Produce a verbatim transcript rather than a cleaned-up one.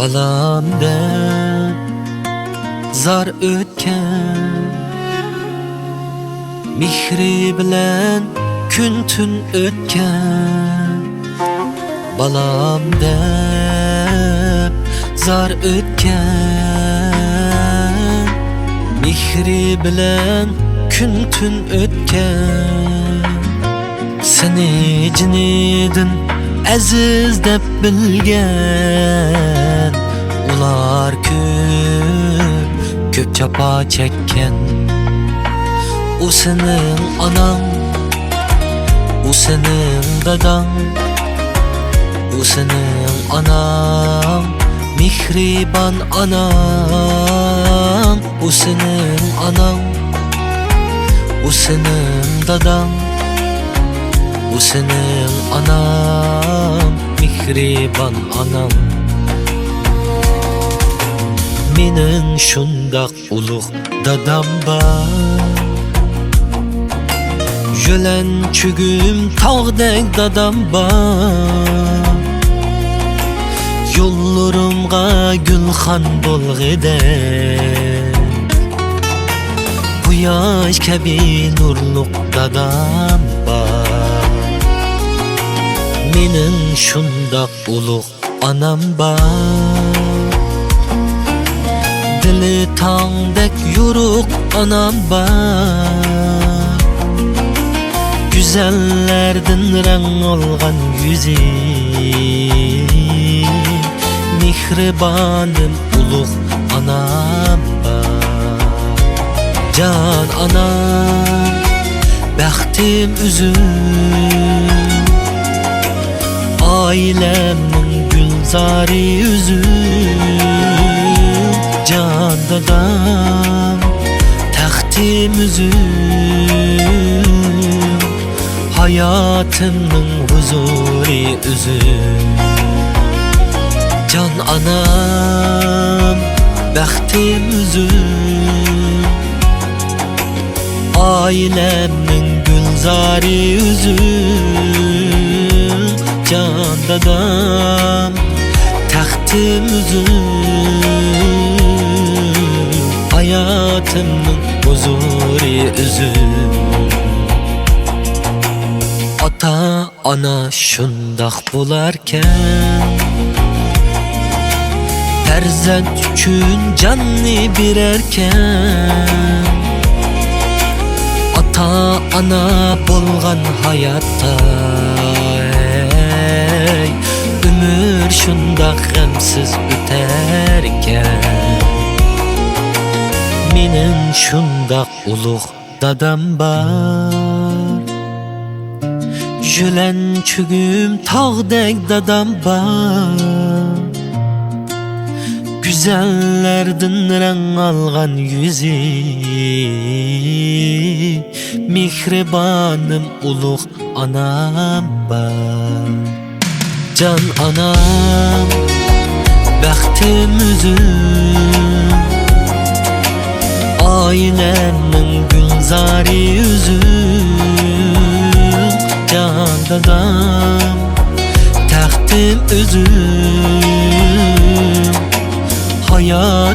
بالام دەپ زار ئۆتكەن، مېھرى بىلەن كۈن تۈن ئۆتكەن. بالام دەپ زار ئۆتكەن، مېھرى بىلەن كۈن تۈن ئۆتكەن. سېنى جېنىدىن ئەزىز دەپ بىلگەن، ئۇلار كۆپ، كۆپ جاپا چەككەن. ئۇ سېنىڭ ئاناڭ، ئۇ سېنىڭ داداڭ، ئۇ سېنىڭ ئاناڭ، مېھرىبان ئاناڭ. ئۇ سېنىڭ ئاناڭ، ئۇ سېنىڭ داداڭ، ئۇ سېنىڭ ئاناڭ، مېھرىبان ئاناڭ. مېنىڭ شۇنداق ئۇلۇغ دادام بار. يۆلەنچۈگۈم تاغدەك دادام بار. يوللىرىمغا گۈلخان بولغىدەك، قۇياش كەبى نۇرلۇق دادام بار. مېنىڭ شۇنداق ئۇلۇغ ئانام بار، دىلى تاڭدەك يورۇق ئانام بار. گۈزەللەردىن رەڭ ئالغان يۈزى، مېھرىبانىم ئۇلۇغ ئانام بار. جان ئانام، بەختىم ئۆزۈڭ، ئائىلەمنىڭ گۈلزارى ئۆزۈڭ. جان دادام، تەختىم ئۆزۈڭ، ھاياتىمنىڭ ھۇزۇرى ئۆزۈڭ. جان ئانام، بەختىم ئۆزۈڭ، ئائىلەمنىڭ گۈلزارى ئۆزۈڭ. جان دادام، تەختىم ئۆزۈڭ، ھاياتىمنىڭ ھۇزۇرى ئۆزۈڭ. ئاتا ئانا شۇنداق بولاركەن، پەرزەنت ئۈچۈن جاننى بېرەركەن. ئاتا ئانا بولغان ھاياتتا، ئەي، ئۆمۈر شۇنداق غەمسىز ئۆتەركەن. مېنىڭ شۇنداق ئۇلۇغ دادام بار. يۆلەنچۈگۈم تاغدەك دادام بار. گۈزەللەردىن رەڭ ئالغان يۈزى، مېھرىبانىم ئۇلۇغ ئانام بار. جان ئانام، بەختىم ئۆزۈڭ، ئائىلەمنىڭ گۈلزارى ئۆزۈڭ. جان دادام، تەختىم ئۆزۈڭ، ھايات